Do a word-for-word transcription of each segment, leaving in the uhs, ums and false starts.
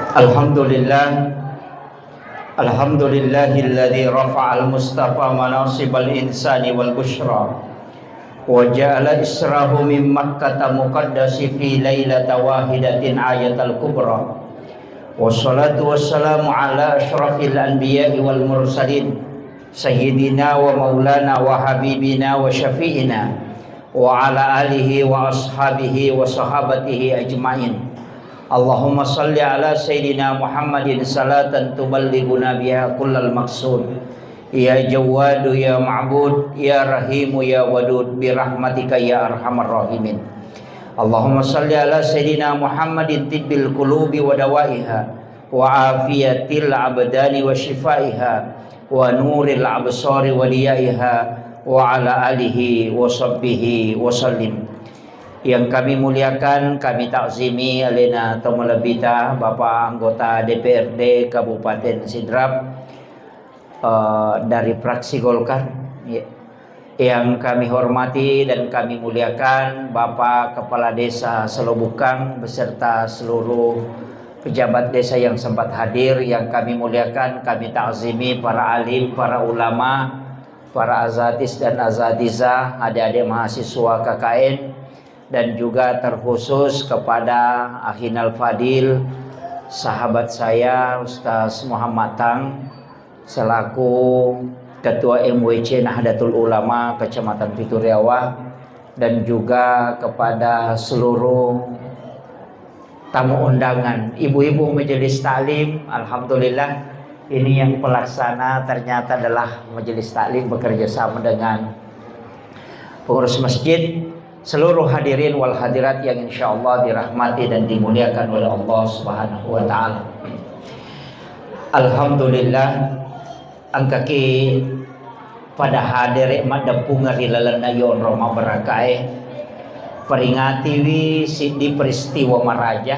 Alhamdulillah. Alhamdulillahilladzi rafa'al mustafa manasibal insani wal busyra. Wa ja'ala israhu min Makkata muqaddasi fi lailata wahidatin ayatal kubra. Wassalatu wassalamu ala asyrafil anbiya'i wal mursalin. Sayyidina wa maulana wa habibina wa syafi'ina. Wa ala alihi wa ashabihi wa sahabatihi ajma'in. Allahumma salli ala Sayyidina Muhammadin salatan tuballighuna biha kullal maqsud. Ya Jawwadu ya Ma'bud, ya Rahimu ya Wadud, bi rahmatika ya arhamar rahimin. Allahumma salli ala Sayyidina Muhammadin tibbil qulubi wa dawaiha, wa afiyatil abdani wa shifaiha, wa nuril absari wa diyaiha, wa ala alihi wa sahbihi wa sallim. Yang kami muliakan, kami takzimi alena to malebbita Bapak anggota D P R D Kabupaten Sidrap, eh, dari fraksi Golkar. Ya. Yang kami hormati dan kami muliakan Bapak Kepala Desa Selobukang beserta seluruh pejabat desa yang sempat hadir, yang kami muliakan, kami takzimi para alim, para ulama, para azatis dan azatizah, adik-adik mahasiswa K K N, dan juga terkhusus kepada Akhinal Fadil, sahabat saya, Ustaz Muhammad Tang, selaku Ketua M W C Nahdlatul Ulama Kecamatan Pituriawa, dan juga kepada seluruh tamu undangan, ibu-ibu majelis taklim. Alhamdulillah, ini yang pelaksana ternyata adalah majelis taklim bekerja sama dengan pengurus masjid, seluruh hadirin wal hadirat yang insya Allah dirahmati dan dimuliakan oleh Allah Subhanahu wa Ta'ala. Alhamdulillah, engkaki pada hadere maddeppungeng ri lalenna yonro mabbarakae, peringatiwi siddi peristiwa maraja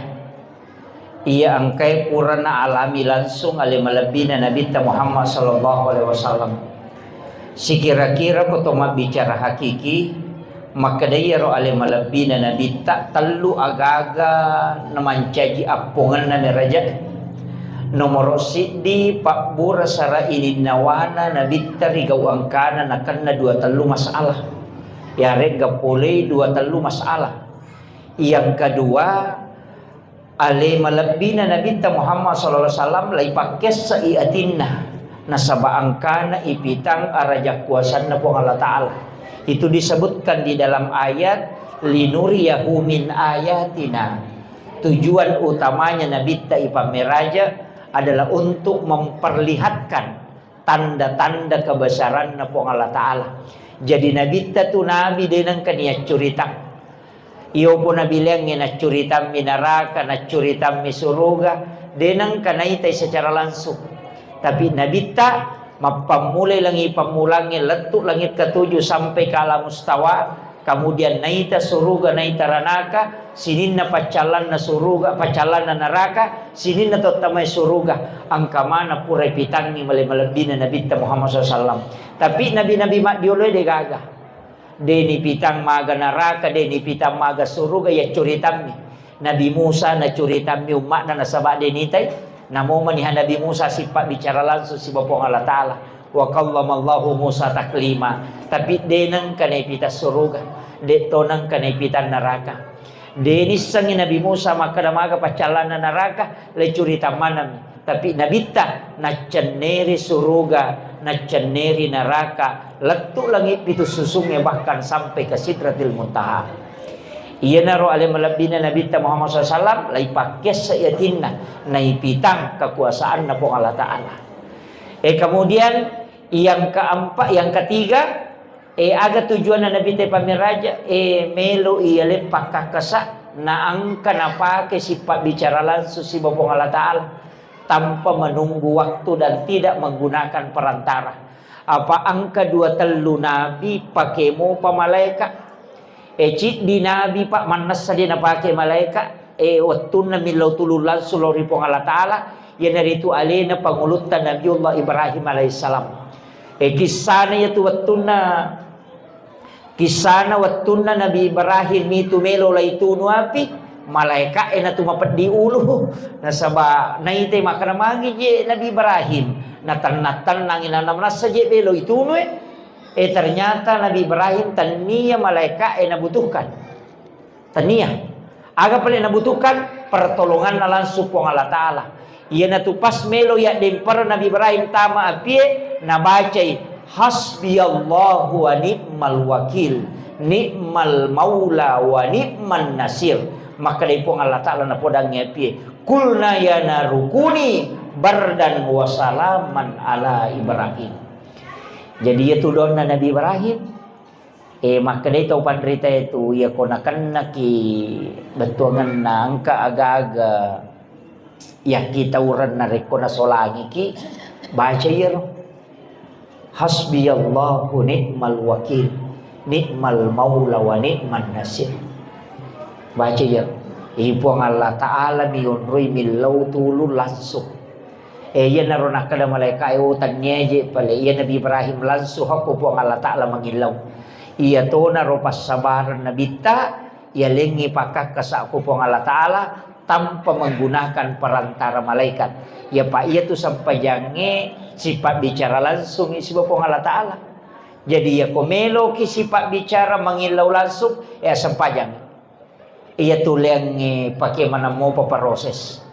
iya engkae pura naalami langsung ale malebbina Nabitta Muhammad sallallahu alaihi wasallam. Sikira-kira ko to mabbicara hakiki, makkeda iyaro ale malebbina Nabitta tellu agaga namancaji appongenna meraja. Nomoro siddi, pabbura sara ininnawana Nabitta ri gau engkana nakenna dua tellu masalah. Yaregga polei dua tellu masalah. Yang kedua, ale malebbina Nabitta Muhammad sallallahu alaihi wasallam laipakkessai atinna, nasaba engkana ipitang araja kuasanna Puang Allah Ta'ala. Itu disebutkan di dalam ayat, "Linuriyahu min ayatina." Tujuan utamanya Nabitta ipammeraja adalah untuk memperlihatkan tanda-tanda kebesaranna Puang Allah Ta'ala. Jadi Nabitta tu nabi de nengka niaccuritang. Iyo pun nabileangnge naccuritammi naraka, naccuritammi suruga, de nengka naitai secara langsung. Tapi Nabitta mappammulai langi pammulangnge lettu langit ketujuh sampai ke alam mustawa, kemudian naita suruga, naita ranaka, sininna paccallanna suruga, paccallanna naraka, sininna tottamai suruga, engka mana pura pitangngi male-, malebbina Nabitta Muhammad sallallahu alaihi wasallam. Tapi nabi-nabi maddioloe de gaga. De nipitang maga naraka, de nipitang maga suruga, yaccuritammi. Nabi Musa nacuritammi umma'na nasaba de nitai. Namo maniha Nabi Musa sipabbicara langsung siba Puang Allah Ta'ala. Wa kallamallahu Musa taklima. Tapi de nengka naipitang suruga, de to nengka naipitang naraka. De nissengngi Nabi Musa makkeda maga paccallanna naraka, le curita maneng. Tapi Nabitta naccenneri suruga, naccenneri naraka, lettu langit pitu susungnge, bahkan sampai ke Sidratil Muntaha. Iyanaro ale malebbina Nabitta Muhammad sallallahu alaihi wasallam, laipakkessa yatinna, naipitang kekuasaanna Puang Allah Ta'ala. Eh, kemudian yang keempat, yang ketiga, eh, aga tujuanna Nabitta pammiraja, eh, melo iya le pakkakkasa, naengka napake sipabbicara langsung siba Puang Allah Ta'ala tanpa menunggu waktu dan tidak menggunakan perantara. Apa engka dua tellu nabi pake mopa malaeka? Eh, ciddi nabi, Pak, mannessa de napake malaeka, eh, wettunna millau tulung langsung lao ri Puang Allah Ta'ala, iyanaritu alena pangulutta Nabiullah Ibrahim alaihissalam. Eh, kissana iyatu wettunna, kissana wettunna Nabi Ibrahim mitu melo laitunu api, Malaeka'e natu mapeddi ulu, nasaba naitai makkeda magi je Nabi Ibrahim, natennang-tennangi, nanamanassa je belo itunue. E, ternyata Nabi Ibrahim tennia malaeka'e nabutuhkan. Tennia. Aga pale nabutuhkan? Pertolonganna langsung Puang Allah Ta'ala. Iyanatu pas melo yaddempereng Nabi Ibrahim tama apie, nabacai, "Hasbiyallahu wa ni'mal wakil, ni'mal maula wa ni'man nasir." Makkedai Puang Allah Ta'ala napodangngi apie, "Qulna ya naru kuni bardan wa salaman ala Ibrahim." Jadi, iyatu doanna Nabi Ibrahim. E, makkedai tau panritae tu, iyako nakennaki bettuangenna engka aga-aga yakkitaureng narekko nasolangiki, baca iyaro. Hasbiyallahu ni'mal wakil, ni'mal maula wa ni'man nasir. Baca iyaro. I Puang Allah Ta'ala mionroi millau tulung langsung. E, iyanaro nakkeda malaeka'e, "Oh, tenniaje pale." Iya Nabi Ibrahim langsung hakko Puang Allah Ta'ala mangillau. Iyatonaro passabareng Nabitta, iyalengngi pakkakkasa ko Puang Allah Ta'ala tanpa menggunakan perantara malaikat. Iya, Pak, iyatu sempajangnge sipabbicara langsung siba Puang Allah Ta'ala. Jadi, iyako meloki sipabbicara mangillau langsung, ya sempajangngi. Iya tu leangnge pake maneng mopa proses.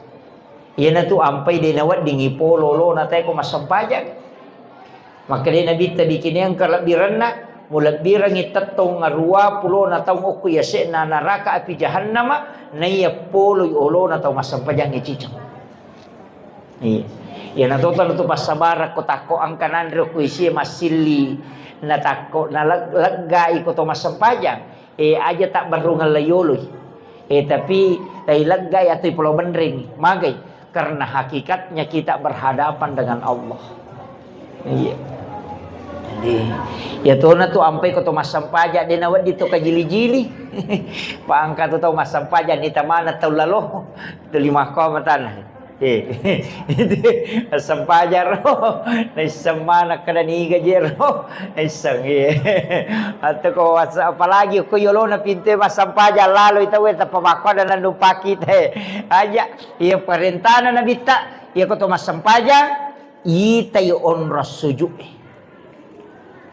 Iyanatu ampai de naweddingi polo olona tae ko massempajang. Makkedai Nabitta, "Bikini engka lebbirenna, mulebbirengngi tettong arua pulona taung okko yase'na naraka api jahannama, naiya poloi olona tau massempajangnge ciceng." Iya. Iyana to tanu tu passabarang ko takko engka nanre ko isie massilli, na takko na leg-, leggai ko to massempajang. E, aja tabberrungeng la yoloi. E, tapi tai leggai atau pulau benreng, magai. Karena hakikatnya kita berhadapan dengan Allah. Iya. Jadi, ya tona tu ampai ko to massempajang, de nawedding to kajili-jili. Pangka tu tau massempajang, ni tamana tau lalo. Tu lima koma tanah. Eh, itu sempajang ro. Naisseng mana kada niga je ro. Naisseng, iya. Atau ko was-, apalagi ko yolona pintu massempajang lalo itu weh tappa makko ada nandu paki teh. Aja, iya parentana Nabitta, iya ko to massempajang, ita yo onro sujud.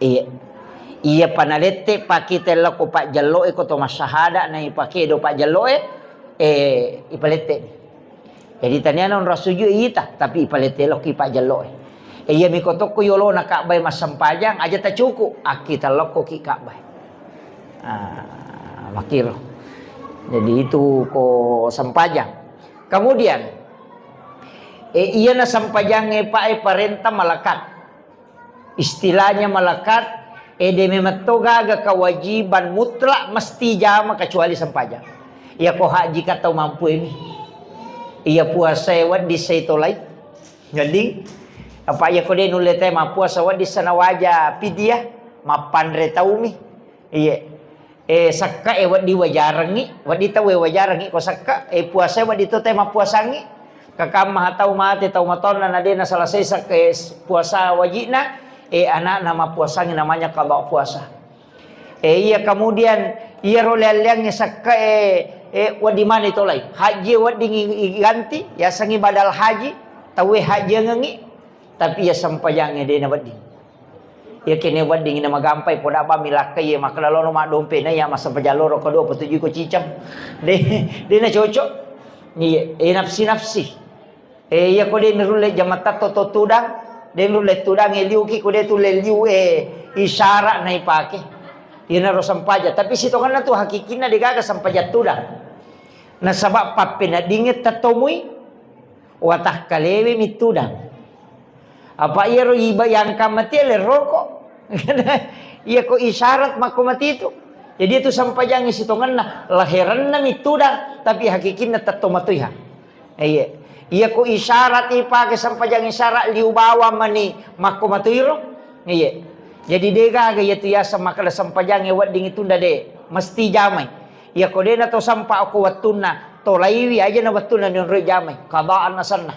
Iya. Iya panalette paki tella ko pajjello e ko to massahada na ipake do pajjello e, eh, ipalette. Jadi taniana onro sujud ita, tapi ipalette lokki pajjello e. E, iya miko tokko yolona Ka'bah e massempajang, aja tacuku, akkita lokkoki Ka'bah e. Ah, makiro. Jadi itu ko sempajang. Kemudian, e, iyana sempajangnge pa e parenta malekat. Istilahnya malekat, e, de memang to gaga kewajiban mutlak mesti jama kecuali sempajang. Iya ko haji ka tau mampu emi. Iya puasa e wedding sai tolai. Jadi, apa iya ko de nulle te mappuasa wedding sanawaja pidiah, mappanre taumi. Iya. Eh, sakka e wedding wajarengngi, wedding tau e wajarengngi ko sakka, eh, puasa e wedding to te mappuasangngi. Kakamma tau mate, tau matonna na de naselesai sakka e s-, puasa wajibna, eh, anakna mappuasangngi namanya qada puasa. Eh, iya, kemudian iyaro leang-leangnge sakka e, eh, wedding mani tolai. Haji e wedding i-, iganti, yasengngi badal haji, tau e hajiangengngi, tapi iya sempajangnge de nawedding. Iya kene wedding na magampai poda ba milakkai iya makkeda lono maddompe na iya massempajang loro kedua petuju ko ciceng. De, de na cocok. Iya, eh, nafsi-nafsi. Eh, iya ko de nurulle jamatta to, to tudang, de nurulle tudang e liuki ko de tulle liu e isyarat na ipake. Iyanaro sempajang, tapi sitongenna tu hakikinna de gaga sempajang tudang. Nasaba pappeneddingnge tettomui watakkalewe mi tudang. Apa iyaro iba yangka mati le roko. Iya ko isyarat makko mati itu. Jadi itu sempajangnge sitongenna, laherenna mi tudang, tapi hakikinna tetto matuiha. Iya. Iya ko isyarat ipake sempajang isyarat liu bawang mani makko matuiro. Iya. Jadi de gaga iya tu yaseng makkeda sempajangnge wedding itunda de mesti jamai. Iya ko de na to sempa ko wettunna, tolaiwi aja na wettunna nionroi jamai. Qadaan asenna.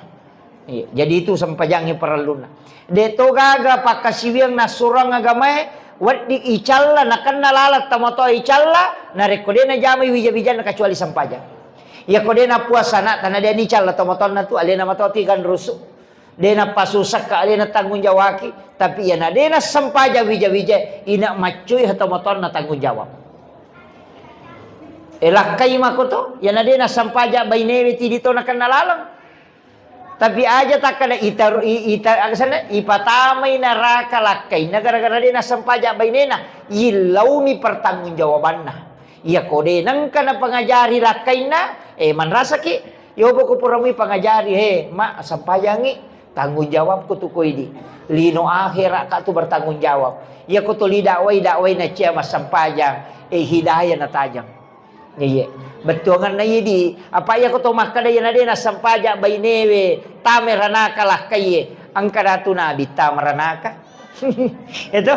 Iya, jadi itu sempajangnge parellunna. De to gaga pakkasiwiang nassurang agamae, wedding icalla, nakenna laleng tomatoa icalla, narekko de najamai wija-wijanna kecuali sempajang. Iyako de' napuasa ana'ta, na de' nicalla tomatoanna tu, alena matoa tiganrusu. De' napasusakka, alena tanggung jawaki, tapi iyana de' nassempajang wija-wija, ina maccui tomatoanna tanggung jawab. E, lakkai mako to, iyana de' nassempajang bainewe tidi to nakenna laleng. Tapi aja takkada itaru-, i-, ita-, aga senna, ipatamai naraka lakkainna gara-gara de' nassempajang bainena, yillauni pertanggungjawabanna. Iyako de' nengka napangajari lakkainna, e, manrasaki, yobo ko puramui pangajari, he, ma, sempajangi, tanggung jawabku tu koidi. Lino akhirat ka tu bertanggung jawab. Iyako toli dakwai, dakwai na cia massempajang, e, hidayah natajang. Iye. Bettuanganna idi, apa iyako to makkada iyana de' nassempajang bainewe, tame ranaka lakkaiye, engka datu nabi tama ranaka. Itu.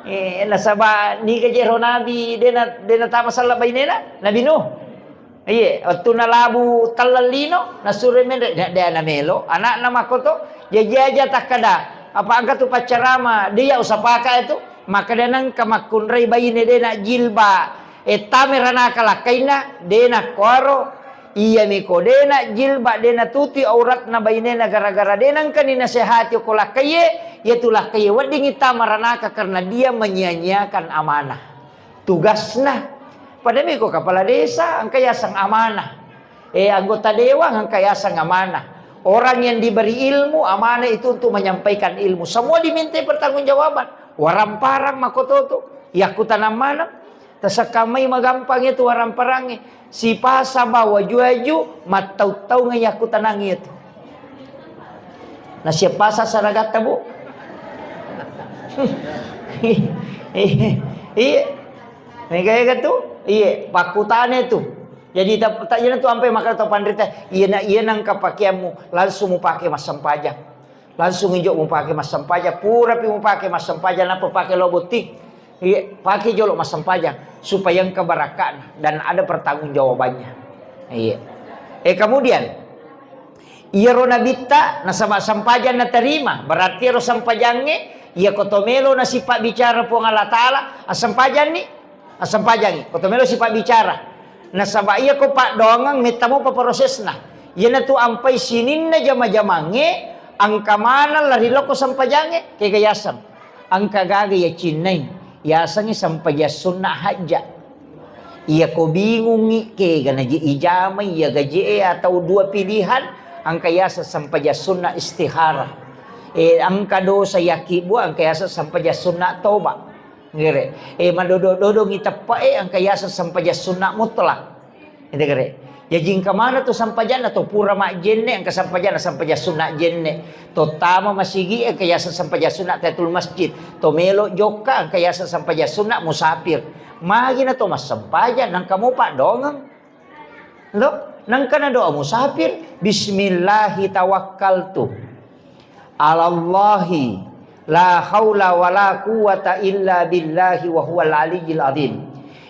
Eh, nasaba niga jero nabi de' na, de' natama sella bainena, Nabi Nuh. Iye, wettunna labu telleng lino, nasuro menre, de', de' namelo, ana'na makkoto, jaji aja takkada, apa engka tu paccarama, de' iya usapaka itu, makkada nengka makkunrai baine de' najilba, e, tame ranaka lakkainna, de' nakkuaro, iyami ko de' najilba, de' natutupi auratna bainena gara-gara de' nengkani nasehati ko lakkaiye, iyatu lakkaiye weddingi tama ranaka karena dia menyia-nyiakan amanah. Tugasna. Padami ko kepala desa, engka yaseng amanah. Eh, anggota dewan, engka yaseng amanah. Orang yang diberi ilmu, amanah itu untuk menyampaikan ilmu. Semua dimintai pertanggungjawaban. Waramparang makototo. Yakkutanang maneng. Tasekkamai magampang itu waramparangnya. Sipasa bawa juaju, mattau-taunga yakkutanang itu. Na siap pasang saragatta, Bu? Iya. Mega-ega tu? Iya, pakkutane tu. Jadi tak, tak iyana tu ampai makkeda to panrita, iyana, iyana engka pakeammu, langsung mupake massempajang. Langsung injo mupake massempajang, purapi mupake massempajang, nappa pake lo botting. Iya, pake jolo massempajang supaya engka barakka'na dan ada pertanggungjawabannya. Iya. Eh, kemudian, iyaro nabitta nasaba sempajang naterima, berarti iyaro sempajangnge, iyako to melo nasipabbicara Puang Allah Taala, assempajanni, assempajangi, ko to melo sipabbicara. Nasaba iyako paddoangeng metta mopa prosesna. Iyanatu ampai sininna jama-jamangnge, engka maneng lari lokko sempajangnge, kega yaseng. Engka gaga yacinnai, yasengngi sempajang sunna hajja. Iyako bingungngi kega naji ijamai iya gaje'e atau dua pilihan, engka yaseng sempajang sunna istihara. Eh, engka dosa yakkibua, engka yaseng sempajang sunna toba. Gere. Eh, madodo-dodongi teppe'e, engka yaseng sempajang sunna mutlak. Ente gere. Jaji engka maneng tu sempajanna, to pura majjenne, engka sempajanna, sempajang sunna jenne. To tama masigi, engka yaseng sempajang sunna tahiyatul masjid. To melo jokka, engka yaseng sempajang sunna musafir. Magi na to massempajang, nangka mo paddoangeng. Lo, nangka na doa musafir, "Bismillahi tawakkaltu." Alallahi la haula wala quwwata illa billahi wa huwal aliyyil azim.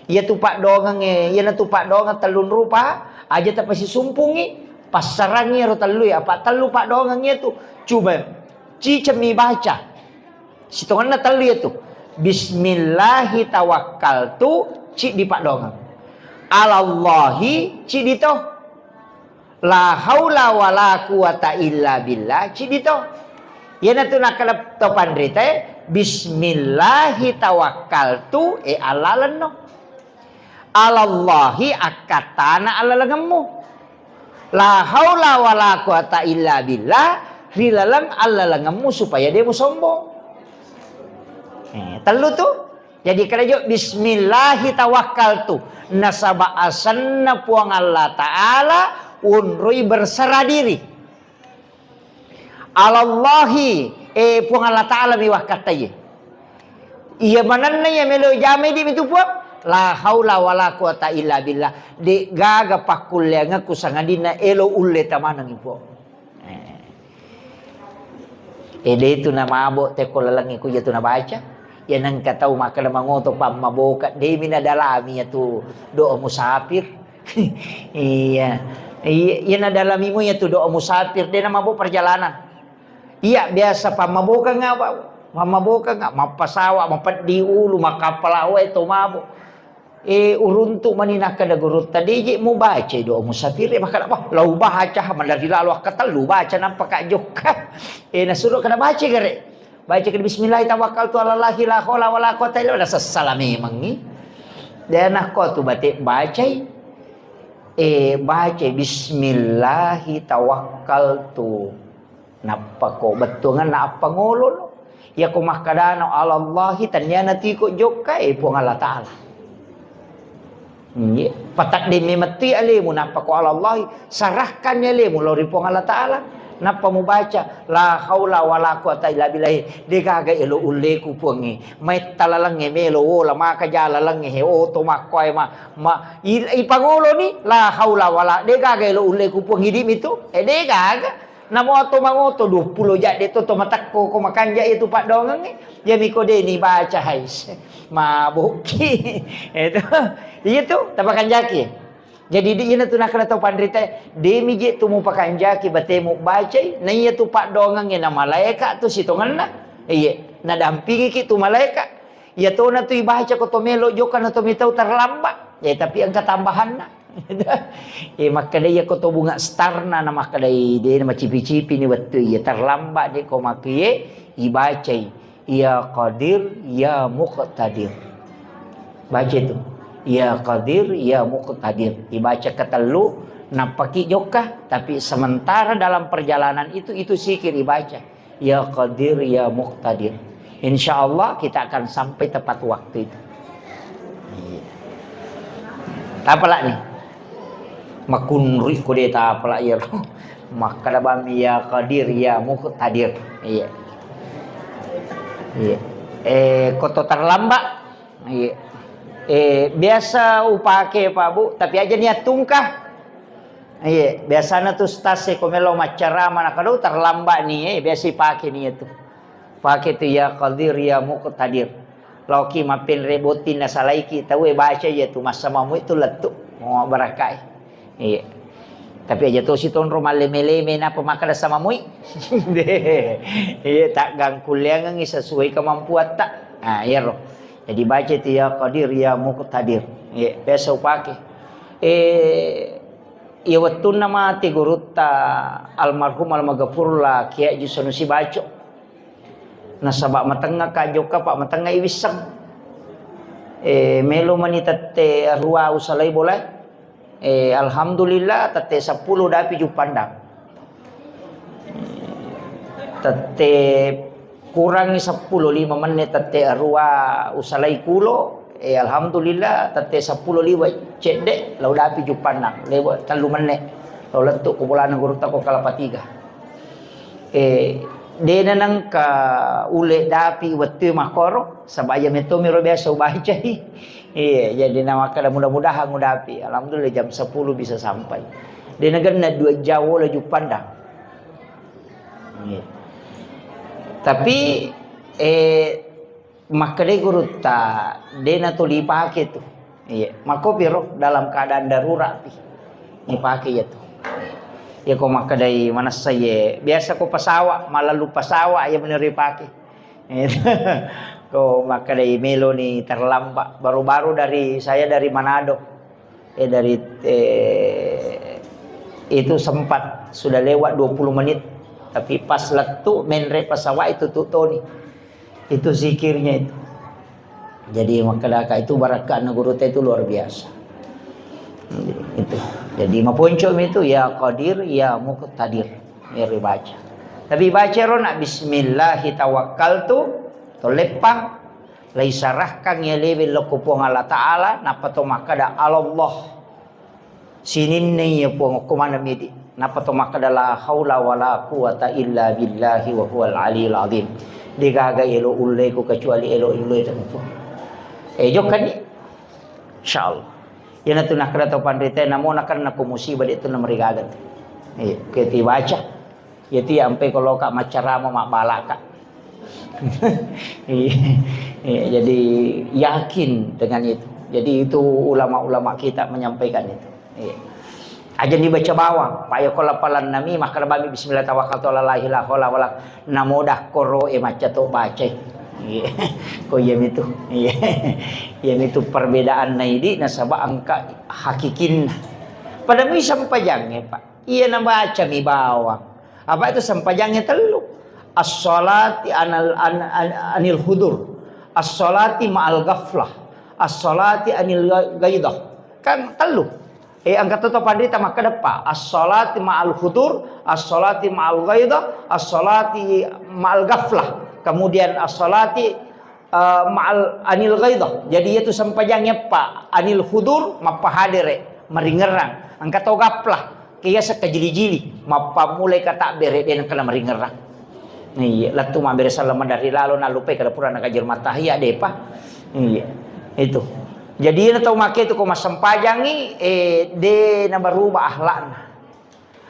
Iyatu paddoangengnge, iyanatu paddoangeng tellung rupa, aja tapasisumpungngi, passarangngi ero tellue, apa tellu paddoangeng iyatu. Cuma cicemmi baca. Sitongenna tellu iyatu. Bismillahi tawakkaltu, ciddi paddoangeng. Alallahi, ciddi to. La haula wala quwata illa billah, ciddi to. Iyanatu nakkeda to panritae, "Bismillahi tawakkaltu," e, allalenno. "Alallahi," akkattana allalengemmu. "La haula wala quwata illa billah," ri laleng allalengemmu supaya de musombong. Eh, tellu tu. Jadi kada jo, "Bismillahi tawakkaltu." Nasaba asenna Puang Allah Ta'ala, unroi berserah diri. "Alallahi," eh, Puang Allah Ta'ala mi wakkattaye. Iya manenna iya melo jamai di mitu Puang. "La haula wala quwata illa billah." De gaga pakkulleangekku sangadinna elo ulle tamanengi Puang. Eh. Eh, de tu namabo tekko lalengnge ku iya tu nabaca. Iya nengka tau makkeda mangoto pammaboka, de mi nadalami iya tu doa musafir. Iya. Iya, iya nadalami mu iya tu doa musafir, de namabo perjalanan. Iya biasa pammaboka ngapa? Pammaboka ngapa? Mappasawa, mapeddi ulu, makappala wae to mabo. Eh, uruntu mani nakkeda gurutta, "Deje mubacai doa musafir." Eh, makkeda, "Wah, lau baca, malari lalo akkatellu baca, nappa ka jokka." Eh, nasuro kada baca gare. Baca ke, "Bismillah tawakkaltu ala Allahi la haula wala quwata illa billah." Sessala memangngi. De nakko tu bate bacai. Eh, bacai, "Bismillahi tawakkaltu." Nappa ko bettuanganna appangolono. Iyako makkedano alallahi, tenniana tiko jokka, eh, Puang Allah Ta'ala. Nggih. Patadde memetti alemu, nappa ko alallahi, sarahkan alemu lao ri Puang Allah Ta'ala. Nappa mubaca, "La haula wala quwata illa billah." Degaga elo ulleku, Puangnge. Maitta lalengnge melo wola, maka ja lalengnge he, oto makkoe ma, ma, i-, ipangoloni, "La haula wala." Degaga elo ulleku, Puang, idi mitu. Eh, degaga. Namo to mangoto, duappulo jadde to, to matekko ko makanja iya tu paddoangengnge. Iyami ko deni baca, hais. Mabokki. Itu. Iya tu, tapakanjaki. Jadi di ina tu nakkeda tau panrita, demi je tu mupakanjaki batemu bacai, na iya tu paddoangengnge na malaeka tu sitongenna. Iya, nadampingiki tu malaeka. Iya tona tu ibaca ko to melo jokka na to mitau terlambat. Ya, tapi engka tambahanna. Eh, makkeda iya ko to bunga starna na makkedai de na macipi-cipi ni wettu iya terlambat de ko makkie ibacai, "Ya Qadir, ya Muqtadir." Baca itu. "Ya Qadir, ya Muqtadir." Ibaca ketellu, nappaki jokka, tapi sementara dalam perjalanan itu, itu zikir ibaca. "Ya Qadir, ya Muqtadir." Insya Allah kita akan sampai tepat waktu itu. Iya. Tapalak nih. Makunri ko de tapalak iya ro. Makkeda bami, "Ya Qadir, ya Muqtadir." Iya. Iya. Eh, ko to terlambat. Iya. Eh, biasa upake, Pak Bu, tapi aja niat tungkah. Iya, biasana tu stas e ko melo maccarama na kado terlambat ni, eh, biasa ipake ni itu. Pake tu, "Ya Qadir, ya Muqtadir." Laoki mappenre botting nasalaiki tau e baca iya tu, massama mui tu lettu. Mau barakai. Iya. Tapi aja tosi tonro malleme-leme napa makkeda sama mui. Iya, tak gangkulleangengi sesuai kemampuatta. Ah, iyaro. Jadi baca itu, "Ya Qadir, ya Muqtadir." Iya, biasa upake. Eh, iya wettunna mate gurutta almarhum almaghfurullah Kiai Haji Sanusi Baco. Nasaba matengnga ka jokka, Pak, matengnga iwisseng. Eh, melo mani tette arua usalai bola. Eh, alhamdulillah, tette seppulo dapi Juppandang. Tette kurangi seppulo, lima menit tette arua usalai kulo. Eh, alhamdulillah, tette seppulo liwa cedde, lau dapi Juppandang. Lewa tellu menit. Lau lettu ko bolana gurutta ko Kelapa Tiga. Eh, dena nengka ule dapi wettu makkoro, saba iya metto miro biasa ubacai. Iya, jadi na makkeda mudah-mudahan udapi. Alhamdulillah jam sepuluh bisa sampai. Dena genna dua jam wola Juppandang. Iya. Tapi, eh, makkedai gurutta, dena tuli pake tu. Iya, makkopiro dalam keadaan darurat pi. Ni pake iya tu. Iya ko makkedai manessa ye, biasa ko pesawat, malalu pesawat iya meneri pake. Ko makkedai melo ni terlambat, baru-baru dari, saya dari Manado. Eh, dari, eh, itu sempat sudah lewat dua puluh menit, tapi pas lettu menre pesawat itu tu toni. Itu zikirnya itu. Jadi makkedaka itu barakatna gurutta itu luar biasa. Itu. Jadi maponcomi itu, "Ya Qadir, ya Muqtadir." Ero baca. Tapi baca ro nak, "Bismillahi tawakkaltu," to leppang, laisarahkan iya lewe lokko Puang Allah Ta'ala, nappa to makkeda, "Alallah." Sininna iya Puang, okko maneng midi. Nappa to makkeda, "La haula wala quwata illa billahi wa huwal aliyul azim." Degaga elo ulleku kecuali elo ulle Puang. Eh, jokkani. Insyaallah. Iyanatu nakkeda tau panrita, namo nakenna ko musibah, de tu namarigaga tu. Iya, ke tibaca. Iya tu ampe ko loka maccarama mabbalaka. Iya, iya, jadi yakin dengan itu. Jadi itu ulama-ulama kita menyampaikan itu. Iya. Aja dibaca bawang, Pak, ya ko lapalan nami makkeda bami bismillah tawakkaltu ala la ilaha illa huwa, namoda koro e macca to bacai. Iya. Ko iyamitu. Iya. Iyamitu perbedaanna idi nasaba engka hakikinna. Pada mi sempajangnge, Pak. Iya nabaca mi bawang. Apa itu sempajangnge tellu? As-salati anal, an-, an-, anil hudur. As-salati ma'al ghaflah. As-salati anil gha-, ghaidah. Kan tellu. Eh, engka to panrita makkeda pa, as-salati ma'al hudur, as-salati ma'al ghaidah, as-salati ma'al ghaflah. Kemudian as-salati, eh, ma'al anil ghaidah. Jadi iyatu sempajangnge pa anil hudur, mappahadere, maringerrang. Engka to ghaflah, kiaseng kajili-jili, mappammulai katabbere, de nengka maringerrang. Iya, lettu mabbere sallang maderri lalo, nallupai kada pura nakajir mattahiya, depa. Iya, itu. Jadi, iyana tau make tu ko massempajangi, eh, de nabaruba akhlakna.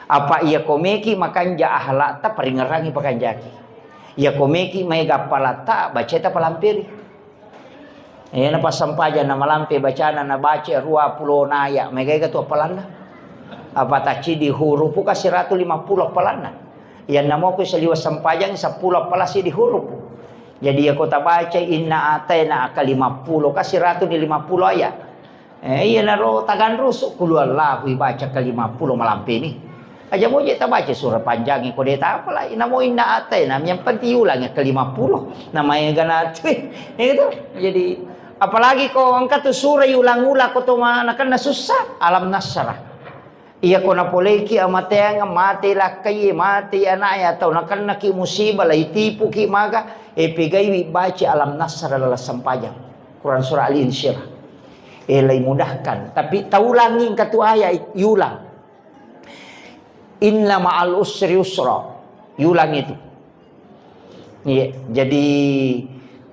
Apa iya ko meki makanja akhlakta, paringerangi pakanjaki. Iya ko meki maega appalatta, bacaita palamperi. Iyana passempajang namalampe bacana, nabaca ruappulo naya, maega-ega tu appalanna. Apa tacciddi hurupu ka siratu limappulo appalanna. Iyanna moko saliweng sempajang seppulo appala siddi hurupu. Jadi iyako tabaca inna ataina ka limappulo ka siratu ni limappulo aya. Eh, iyanaro taganrusu, qul huwallahu ibaca ka limappulo malampeni. Aja moje tabaca surah panjangnge ko de tapalai. Namo inna ataina, yang penting ulangi ke lima puluh. Namaega natu. Itu. Jadi, apalagi ko engka tu surah ulang-ulang ko to ma-, nakenna susah. Alam nasrah. Iya ko napoleiki amateang, mate lakkai, mate anaknya, atau nakennaki musibah, lai tipuki maga, eh, pegaiwi baca alam nasrah dalam sempajang. Quran surah Al-Insyirah. Eh, lai mudahkan. Tapi taulangi engka tu ayat, iulang. Inna ma'al usri yusra. Yulang itu. Iya, jadi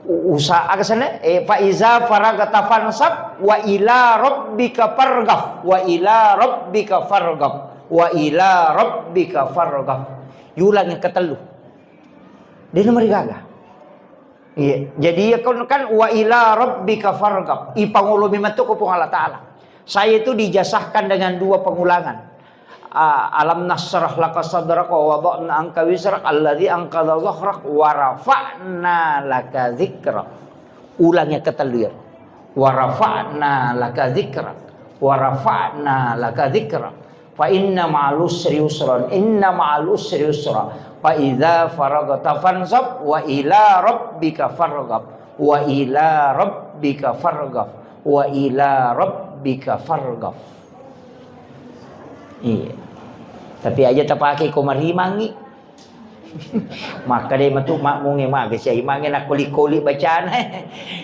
u-, usa-, aga sana? Eh, fa iza faragta fansab wa ila rabbika farghab. Wa ila rabbika farghab. Wa ila rabbika farghab. Yulang yang ketellu. Dia nomor gaga. Iya, jadi iya kan, kan wa ila rabbika farghab. Ipangolomi metu ko Puang Allah Taala. Saya itu dijazahkan dengan dua pengulangan. Ah, alam nasrah laka sadrak wa wada'na anka wizrak alladzi anqadha dhahrak wa rafa'na laka dzikrak. Ulang yang ketellu ya. Wa rafa'na laka dzikrak. Wa rafa'na laka dzikrak. Fa inna ma'al usri yusran, inna ma'al usri yusra. Fa idza faragta fansab wa ila rabbika farghab. Wa ila rabbika farghab. Wa ila rabbika farghab. Iya. Tapi aja tapake ko marimangi. Makkeda metu makmunge mage sia imange nakkoli-koli bacana.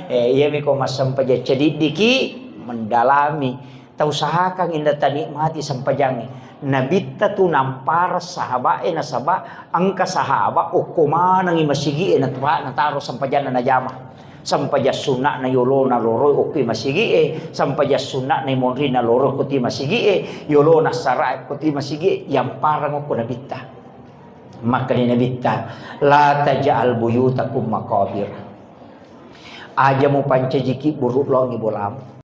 Eh, iyami ko massempajang cediddiki mendalami. Tausahakan inda tanikmati sempajangnge. Nabitta tu nampareng sahaba'e nasaba engka sahaba okko manengi masigi'e nat-, nataro sempajanna najama. Sempajang sunna'na yolona loroi okko masigi'e, sempajang sunna'na monrina loroi okko ti masigi'e, yolona sarae okko ti masigi'e, yampareng okko nabitta. Makkeda nabitta, "La taj'al buyutakum maqabir." Aja mupancajiki buruk longi bolamu.